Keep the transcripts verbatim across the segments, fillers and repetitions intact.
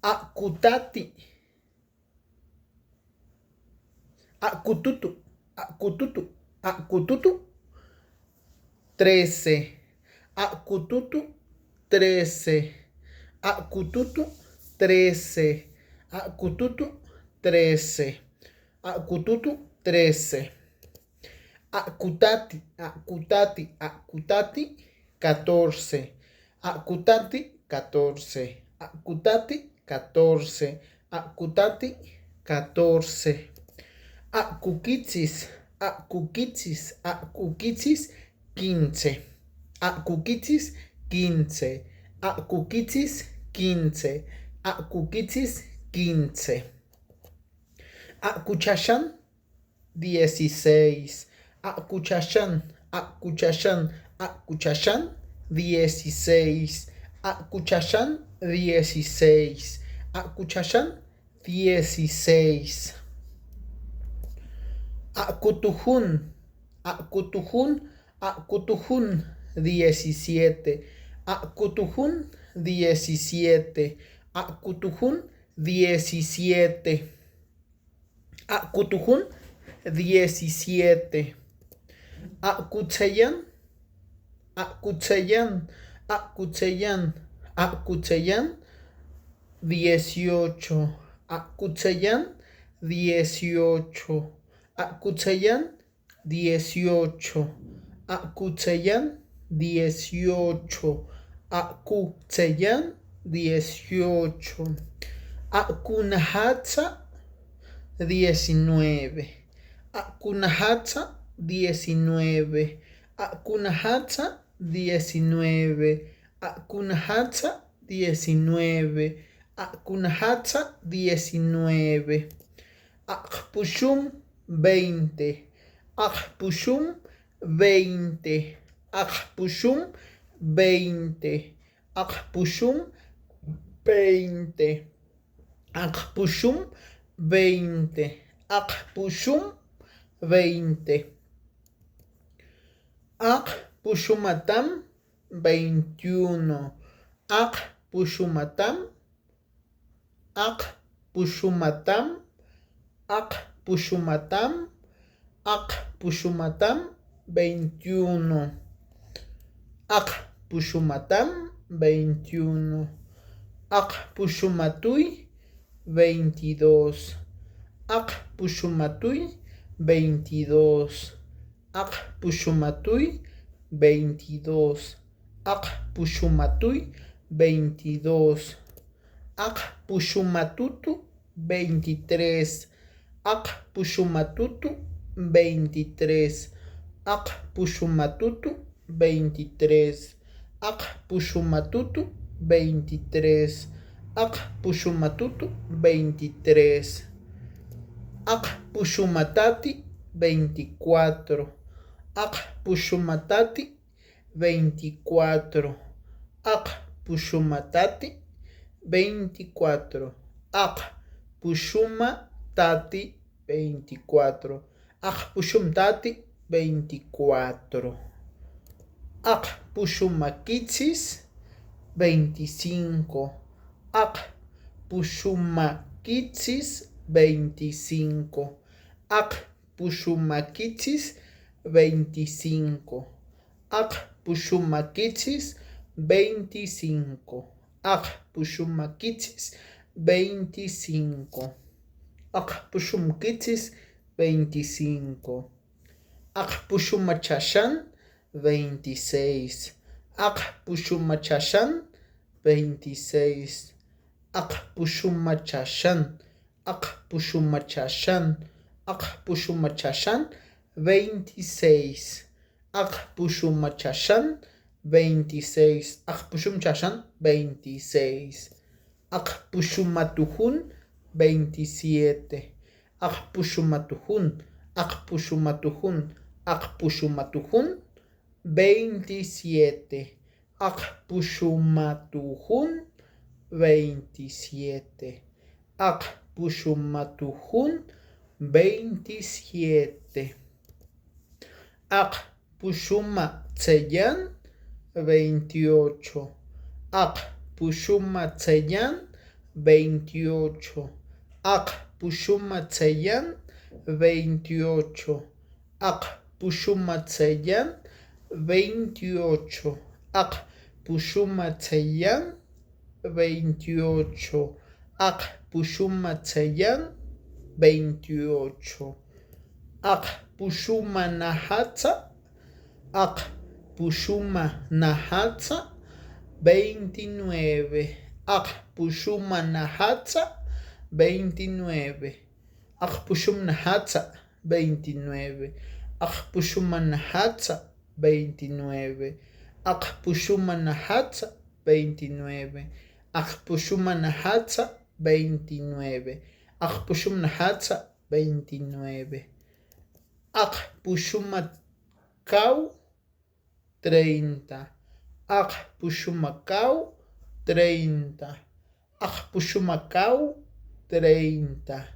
Akutati. Akututu. Akututu. Akututu. Trece. Akututu. Trece. Akututu. Trece. Akututu. Trece. Akututu. Trece. Akutati. Akutati. Akutati. Catorce. Akutati. Catorce. Akutati. Catorce. Akutati. Catorce. Akukitsis. Akukitsis. Akukitsis. Quince. Akukitsis. Quince. Akukitsis. Quince. Akukitsis. Quince. Akuchaxan. Dieciséis. Akuchaxan. Akuchaxan. Akuchaxan. Dieciséis. Akuchaxan. Dieciséis. Akuchaxan. Dieciséis. Akutujun. Akutujun. Akutujun. Diecisiete. Akutujun. Diecisiete. Akutujun. Diecisiete. Akutujun. Diecisiete. Akutzayan. Akutzayan. Akutzayan. Akutzayan. Dieciocho. Akutzayan. Dieciocho. Akutzayan. Dieciocho. Akutzayan. Dieciocho. Akutzayan. Dieciocho. Akunahatza. Diecinueve. Akunahatza. Diecinueve. Akunahatza. Diecinueve. Akunahatza. Diecinueve. Akunahatza. Diecinueve. Akpuxum. Veinte. Akpuxum. Veinte. Akpuxum. Veinte. Akpuxum. Veinte. Akpuxum. Veinte. Akpuxum. Veinte. Akpuxumatam. Veintiuno. Akpuxumatam. Akpuxumatam. Akpuxumatam. Akpuxumatam. Veintiuno. Akpuxumatam. Veintiuno. Akpuxumatuy. Veintidós. Akpuxumatuy. Veintidós. Akpuxumatuy. Veintidós. Akpuxumatuy. Veintidós. Akpuxumatutu. Veintitrés. Akpuxumatutu. Veintitrés. Akpuxumatutu. Veintitrés. Akpuxumatutu. Veintitrés. Akpuxumatutu. Veintitrés. Akpuxumatati. Veinticuatro. Akpuxumatati. Veinticuatro. Akpuxumatati. Veinticuatro. Akpuxumatati. Veinticuatro. Akpuxumtati. Veinticuatro. Akpuxumakitsis. Veinticinco. Akpuxumakitsis. Veinticinco. Akpuxumakitsis. Veinticinco. Akpuxumakitsis. Veinticinco. Akpuxumakitsis. Veinticinco. Akpuxumkitsis. Veinticinco. Akpuxumachaxan. Veintiséis. Akpuxumachaxan. Veintiséis. Akpuxumachaxan. Akpuxumachaxan. Akpuxumachaxan. Veintiséis. Akpuxumachaxan. Veintiséis. Akpuxumchaxan. Veintiséis. Akpuxumatujun. Veintisiete. Akpuxumatujun. Akpuxumatujun. Akpuxumatujun. Veintisiete. Akpuxumatujun. Veintisiete. Akpuxumatujun. Veintisiete. Akpuxumatzayan. Veintiocho. Akpuxumatzayan. veintiocho. Akpuxum atzayá̱n, veintiocho. Akpuxum atzayá̱n, veintiocho. Akpuxum atzayá̱n, veintiocho. Akpuxum atzayá̱n, veintiocho. Akpuxum nahatza, akpuxum nahatza, veintinueve. Akpuxum nahatza, veintinueve. Akpuxum nahatza, veintinueve. Akpuxum nahatza, veintinueve. Akpuxum nahatza, veintinueve. Akpuxum nahatza, veintinueve. Akpuxum nahatza, veintinueve. Akpuxum cau, treinta. Akpuxum cau, treinta. Akpuxum cau, treinta.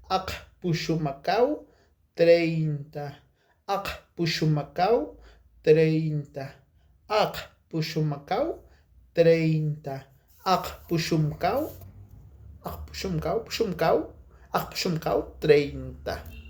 Akpuxum cau, treinta. Akpuxum cau, treinta. Akpuxum cau, treinta. Akpuxum cau, akpuxum cau, puxum cau, akpuxum cau, treinta.